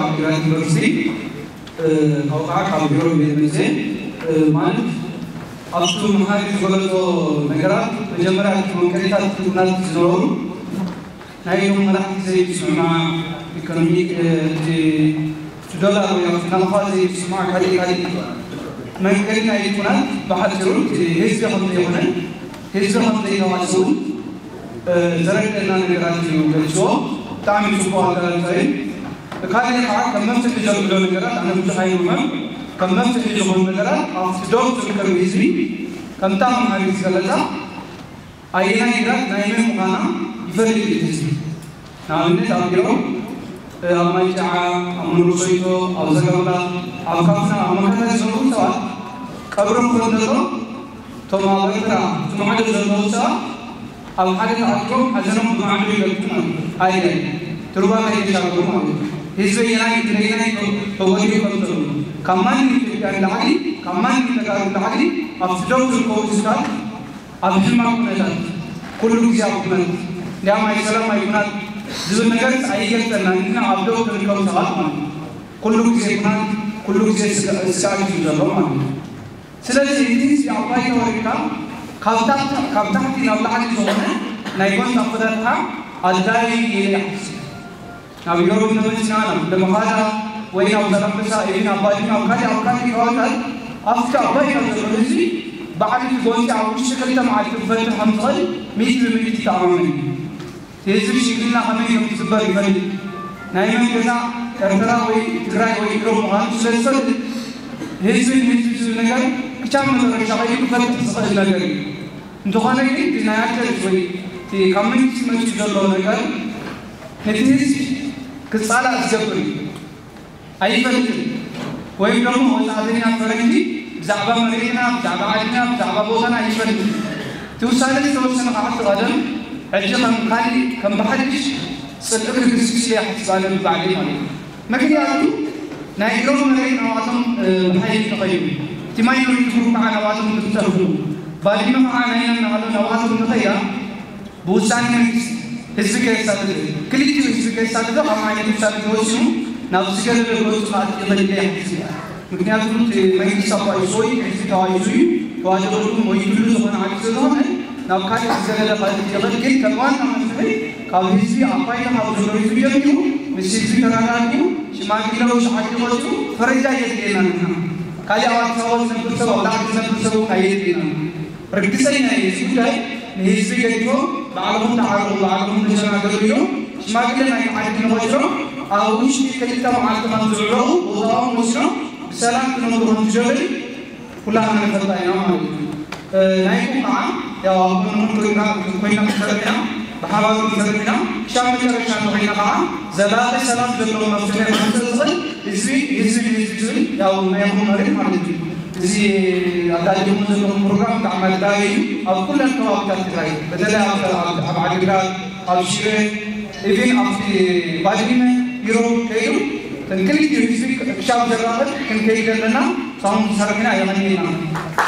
ዓዲግራት ዩኒቨርሲቲ፣ እ፣ ካብኡ ከዓ ካብ ቢሮ ቤት መዘ፣ እ፣ ማለት ኣብቲ መሃሪ ዝገለጾ ነገራት መጀመርያ እቲ መንቀሊታት ኩናት ዝነበሩ ናይ እቶም መራሕቲ ዘይምስምማዕ፣ ኢኮኖሚክ፣ እ፣ እቲ ዶላር ወይ ኣብቲ ናቕፋ ዘይምስምማዕ፣ ካሊእ ካሊእ መንቀሊ ናይ ኩናት ብሓፂሩ እቲ ህዝቢ ከም ዘይኮነ፣ ህዝቢ ከም ዘይተዋስኡ፣ እ፣ ዘረድአና ነገራት እዩ ገሊፅዎ። ብጣዕሚ ፅቡቅ ኣገላልፃ እዩ። ካልእ ከዓ ከም መፍትሒ ዘብሎ ነገራት ኣነ ብዙሕ ኣይብሎን። ከም መፍትሒ ዝኾኑ ነገራት ኣብቲ ዶብ ዝርከብ ህዝቢ ከምታ መሃሪት ዝገለፃ ኣየናይ ግራት ናይ መን ምዃና ይፈልጥ እዩ ህዝቢ። ንኣብነት ኣብ ቢሮ፣ ኣብ ማይጨዓ፣ ኣብ መንጎሶይቶ፣ ኣብ ዘጋምላ፣ ኣብ ካፍና፣ ኣብ መከተ ዝነብሩ ሰባት ቀብሮም ከንተሎ እቶም ኣብ ኤርትራ እቲ ማዕዶ ዘለዉ ሰባት ኣብ ሓደ ተኣኪቦም ሓዘኖም ብማዕዶ ይገልጹ ማለት እዩ። ኣይደ ትርጓ ከይተሻገሩ ማለት እዩ። ህዝበይ የናይ ትረይናይ ተወዲኡ ከምዘሉ ካብ ማንም ኢትዮጵያ ንላዕሊ ካብ ማንም ተጋሩ ንላዕሊ ኣብቲ ደው ዝርከቡ ህዝብታት ኣብ ሕማቕ ኩነታት ኩሉ ግዜ ኣብ ኩነት እንዲያም ኣይሰላም ኣይኩናት ዝብል ነገር ኣይገልጸና ንሕና ኣብ ደው ዝርከቡ ሰባት ማለት እዩ። ኩሉ ግዜ ኩናት ኩሉ ግዜ ስጋ- ስጋት እዩ ዘሎ ማለት እዩ። ስለዚ እቲ ህዝቢ ኣብ ባይታ ወሪድካ ካብ ታሕቲ ካብ ታሕቲ ናብ ላዕሊ ዝኾነ ናይ ጎንታ ኣፈታትሓ ኣድላዪ ኢለ ይሓስብ። ናብ ኢሮብ እንተመፂና ናብ ደመኻዳ ወይ ናብ ዛላምበሳ ኢሉ ናብ ባድመ ኣብ ካሊእ ኣብ ካሊእ ከባብታት ኣብቲ ኣብ ባይታ ዘሎ ህዝቢ ባዕሉ እቲ ጎንፂ ኣብ ውሽጢ ክልተ መዓልቲ ክፈትሕ ከም ዝኽእል ሚእቲ ብሚእቲ ይተኣማመን እዩ። ህዝቢ ሽግርና ከመይ ከም ዝግበር ይፈልጥ። ናይ መን ገዛ ኤርትራ ወይ ትግራይ ወይ ኢሮብ ምዃኑ ስለ ዝፈልጥ ህዝቢ ንህዝቢ ዝብል ነገር ክቻብ መጨረሻ ከይዱ ክፈልጥ ዝኽእል ነገር እዩ። እንተኾነ ግን እቲ ናይ ኣልጀርስ ወይ እቲ ካብ መንግስቲ መፂኡ ዘሎ ነገር ነቲ ህዝቢ ክፃላእ ዝገብር እዩ። ኣይፈልጥን ወይም ደግሞ ወፃእተኛ ፈረንጂ ብዛዕባ መሬትና ብዛዕባ ዓድና ብዛዕባ ቦታና ኣይፈልጥን። እቲ ውሳነ ዝተወሰነ ከዓ እቲ ቀደም ሕጂ ከም ካሊእ ከም ብሓድሽ ፅልኢ ክግስግስ እየ ሓስብ ኣነ ብባዕለይ ማለት እዩ። ምክንያቱ ናይ ኢሮብ መሬት ናባቶም ብሓይሊ ተኸይዱ እቲ ማይኖሪቲ ግሩፕ ከዓ ናባቶም ክተርፉ ባድመ ከዓ ናይና እናሃሎ ናባቶም ንኸያ ብውሳኔ መንግስቲ ህዝቢ ከየሳተፈ ክልቲኡ ህዝቢ ከየሳተፈ ካብ ዓይነት ውሳኔ ተወሲኑ ናብ ዝገደደ ገፁ ክኣቱ ይኽእል ኢለ ይሓስብ። ምክንያቱ እቲ መንግስቲ ኣባይሶ እዩ፣ ህዝቢ ተባይሱ እዩ፣ ተዋደቐሉ ሞይቱሉ ዝኾነ ዓዲ ስለዝኾነ ናብ ካልእ ዝገደደ ክኣቱ ይኽእል። ግን ከም ዋና መፍትሒ ካብ ህዝቢ ኣብ ባይታ ካብ ዘሎ ህዝቢ ጀሚሩ ምስ ህዝቢ ተረዳዲኡ ሽማግለ ውሽጢ ዓዲ ወፂኡ ፈረጃ የድልየና ንሕና። ካልእ ኣብ ኣዲስ ኣበባ ዝነብር ሰብ ኣብ ላዕሊ ዝነብር ሰብ እውን ኣየድልየና። ርግፀኛ እየ እዚ ጉዳይ ንህዝቢ ገዲፎም ባዕልኹም ተዓረቑ ባዕልኹም ተሸማገሉ ኢሎም ሽማግለ ናይ ተዓዲ ንኸጅሮም ኣብ ውሽጢ ክልተ መዓልቲ ከም ዝዕረቑ ቦታኦም ወሲኖም ብሰላም ክነብሩ ከም ዝገብር ኩላና ንፈልጣ ኢና ማለት እዩ። ናይኩም ከዓ ያው ኣብ ጎንኹም ኮይና ኮይና ክንሰርሕ ኢና ብሓባር ክንሰርሕ ኢና ክሻብ መጨረሻ እንተኮይና ከዓ ዘላቂ ሰላም ዘለዎ መፍትሒ ከምፅእ ዝኽእል ህዝቢ ህዝቢ ንህዝቢ ዝብል ያው ናይኹም መሬት ማለት እዩ። እዚ ኣዳሊኹም ዘለኹም ፕሮግራም ብጣዕሚ ኣድላዪ እዩ። ኣብ ኩለን ከባቢታት ትግራይ በተለይ ኣብ ኣብ ዓዲግራት ኣብ ሽረ ኢቪን ኣብቲ ባድመ ቢሮ ከይዱ ክልቲኡ ህዝቢ ክሻብ ዘራኽብ ክንከይድ ዘለና ሳሙን ዝሰርሕና የቐንየና።